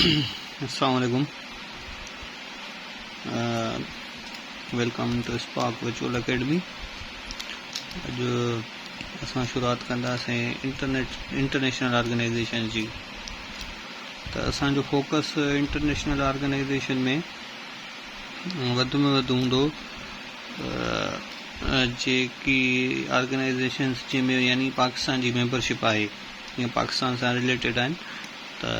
السلام عليڪم welcome to spark virtual academy اڄ اسان شروعات ڪنداسين انٽرنيٽ انٽرنيشنل آرگنائزيشن جي ته اسان جو فوڪس انٽرنيشنل آرگنائزيشن ۾ وڌ ۾ وڌ هوندو جيڪي آرگنائزيشنس جنهن ۾ يعني پاڪستان جي ميمبرشپ آهي يا پاڪستان سان رليٽيڊ آهن ته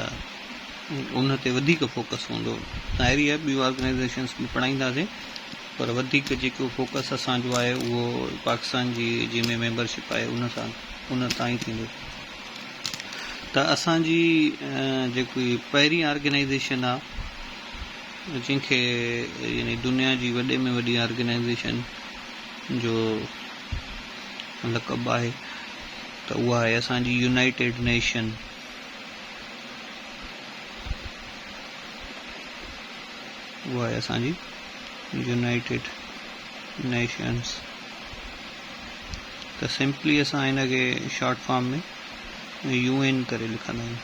ان تي وڌيڪ فوڪس هوندو. ظاهري آهي ٻيون آرگنائيزيشنس به پڙهائينداسين پر وڌيڪ جيڪو فوڪس اسان جو آهي اهو پاڪستان جي جنهن ۾ ميمبرشپ آهي ان سان ان تان ئي ٿيندو ته اسان جي جيڪي پهرين آرگنائيزيشن آهي جنهن کي يعني دنيا جي وڏي ۾ وڏي آرگنائيزيشن جو لقب آهي ته اها آهي اسان جي يونائيٽيڊ نيشن. اها آهي اسان جي يونائيٽيڊ نيشنس ته سمپلي اسان هن کي شارٽ فارم ۾ يو اين ڪري لکندا آهيون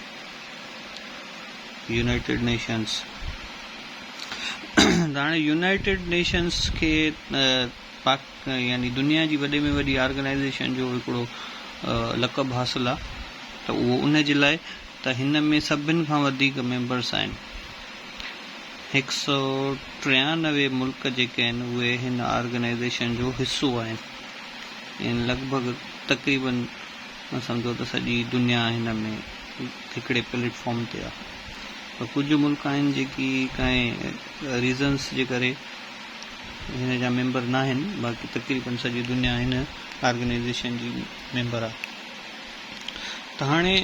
يونائيٽيڊ نيشنس. ته هاڻي يونائيٽيڊ نيشنس کي پاڪ يعني دنيا جي وڏي ۾ وڏي آرگنائيزيشن جو هڪڙو لقب حاصل آ ته اهو ان جي لاء ته هن ۾ سڀن کان وڌيڪ ميمبرس آهن. هڪ سئو ٽيانوي ملڪ جيڪي آهن اهي هن آرگنائيزيشن جو حصو آهن ۽ لڳ ڀڳ تقريبن سمجهو ته سڄي دنيا هن ۾ هڪڙي پليٽ فارم تي آ پر ڪجهه ملڪ آهن جيڪي ڪنهن ريزنس جي ڪري هن جا ميمبر ناهن باقي تقريبن سڄي دنيا هن آرگنائيزيشن جي ميمبر آهي ته هاڻي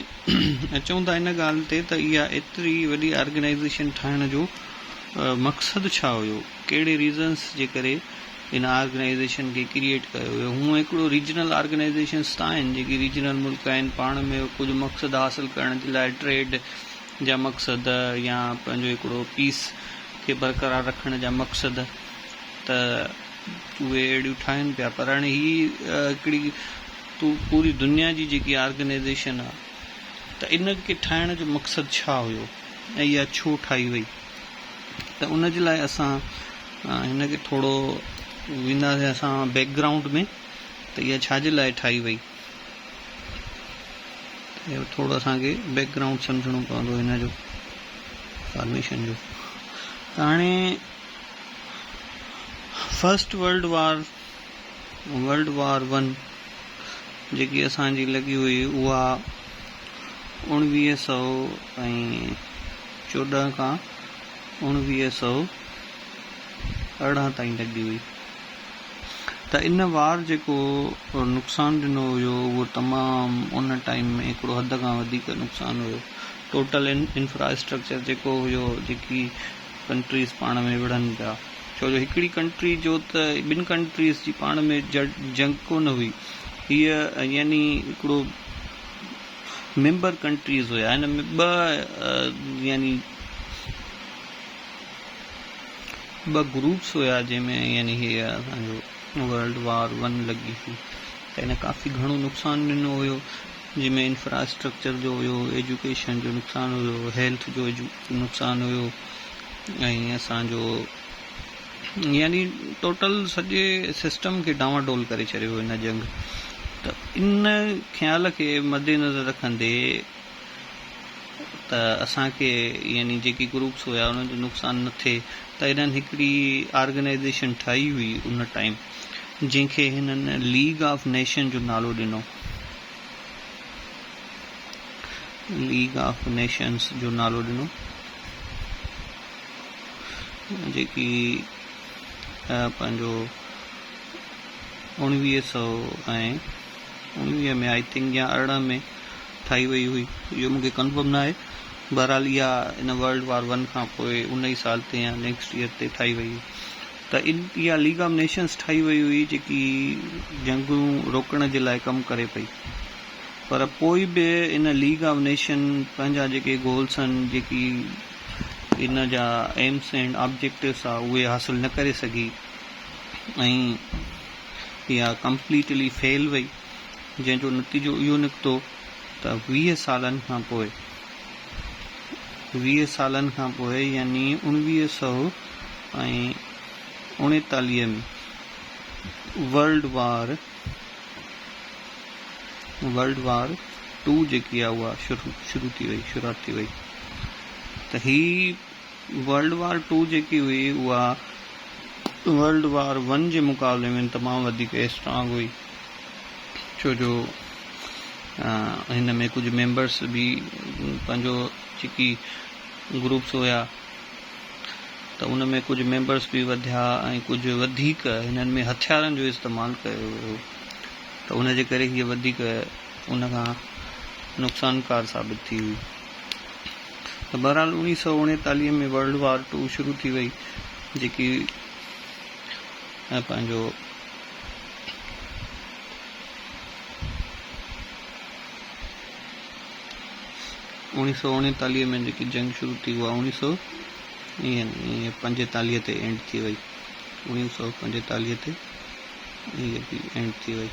اچون ٿا ان ڳالهه تي ته اها ايتري وڏي آرگنائيزيشن ٺاهڻ جو مقصد ڇا هيو ڪهڙي ريزنس جي ڪري ان آرگنائيزيشن کي ڪريئيٽ ڪيو ويو هونء هڪڙو ريجنل آرگنائيزيشنس ته آهن جيڪي ريجنل ملڪ آهن پاڻ ۾ ڪجهه مقصد حاصل ڪرڻ جي لاء ٽريڊ جا مقصد يا پنهنجو هڪڙو پيس کي برقرار رکڻ جا مقصد ته اهي اهڙيون ٺاهين پيا پر هاڻي هي هڪڙي پوري دنيا جي جيڪي آرگنائيزيشن آ ته ان کي ٺاهڻ جو مقصد ڇا هيو ۽ اها ڇو ٺاهي وئي ته ان جي لاء اسان هن کي ٿورو وينداسين اسان بيڪ گرائونڊ ۾ ته اها ڇا جي لاء ٺاهي وئي اهو ٿورو اسان کي بيڪ گرائونڊ سمجهڻو پوندو هن جو فارميشن جو ته هاڻي first world war world war one جيڪي اسان جي لڳي هئي اها اڻويهه سو ۽ چوڏهن کان اڻويهه سو ارڙهن تائين لڳي هئي ته ان وار جيڪو نقصان ڏنو هيو اهو تمام ان ٽائيم ۾ هڪڙو حد کان وڌيڪ نقصان هيو ٽوٽل انفراسٽرڪچر جيڪو هيو جيڪي ڪنٽريز پاڻ ۾ وڙهن پيا ڇو جو هڪڙي ڪنٽري جو ته ٻن ڪنٽريز جي پاڻ ۾ جنگ ڪونه هئي هيء يعني هڪڙو ميمبر ڪنٽريز هيا هن ۾ ٻه يعني ٻه گروپس هيا جنهن ۾ يعني هي اسان جو ورلڊ وار ون لڳي هئي ته هن ڪافي گهڻو نقصان ڏنو هيو جنهن ۾ انفراسٽرڪچر جو هيو ايجوڪيشن جو نقصان هيو هيلٿ جو نقصان هيو ۽ اسان جو يعني ٽوٽل سڄي سسٽم کي ڊانواڊول ڪري ڇڏيو هو هن جنگ ته ان خيال کي مد نظر رکندي ته اسان کي يعني جيڪي گروپس هيا انهن جو نقصان نه ٿئي ته انهن هڪڙي آرگنائيزيشن ٺاهي هئي ان ٽائيم جنهن کي هنن ليگ آف نيشن جو نالو ڏنو ليگ آف نيشنس جو نالو ڏنو جيڪي پنهنجو اڻويهه سو ۽ اڻويهه ۾ I think يا ارڙهن ۾ ٺاهي وئي هئي اهو مون کي ڪنفرم نه آهي بهرحال اها ان ورلڊ وار ون کان پوء ان ئي سال تي يا نيڪسٽ ايئر تي ٺاهي وئي هئي ته ان اها ليگ آف نيشنس ٺاهي وئي هئي جيڪي جنگون روڪڻ جي لاء ڪم ڪري پئي پر پوء به ان ليگ آف نيشن پنهنجا جيڪي گولس آهن جيڪي ان جا ايمس اينڊ آبجيڪٽوس آ اهي حاصل نه ڪري سگهي ۽ اها ڪمپليٽلي فيل وئي جنهن جو نتيجو اهو نڪتو ته 20 سالن کان پوء 20 سالن کان پوء يعني اڻويهه سئو ۽ اڻيتاليهه ۾ world war world war two جيڪي آهي اها شروع شروع ٿي وئي شروعات ٿي وئي ته هي ورلڊ وار ٽو جيڪي هئي اها ورلڊ وار ون جي مقابلي ۾ تمام وڌيڪ اسٽرانگ هئي ڇو جو هن ۾ ڪجهه ميمبرس به پنهنجو جيڪي گروپس هيا ته ان ۾ ڪجهه ميمبرس به وڌيا ۽ ڪجهه وڌيڪ هنن ۾ هٿيارن جو استعمال ڪيو ويو ته ان جي ڪري هيء وڌيڪ ان کان نقصانڪار ثابت ٿي هئي ته بهرحال اوڻيهه سؤ اوڻيتاليهه ۾ ورلڊ وار ٽو شروع ٿي وئي جيڪي پنهنجو اوڻيهه سؤ اوڻيتاليهه ۾ جيڪي جنگ شروع ٿي اها اوڻيهه سؤ پنجيتاليهه تي اينڊ ٿي وئي اوڻيهه سؤ پنجيتاليهه تي هيء به اينڊ ٿي وئي.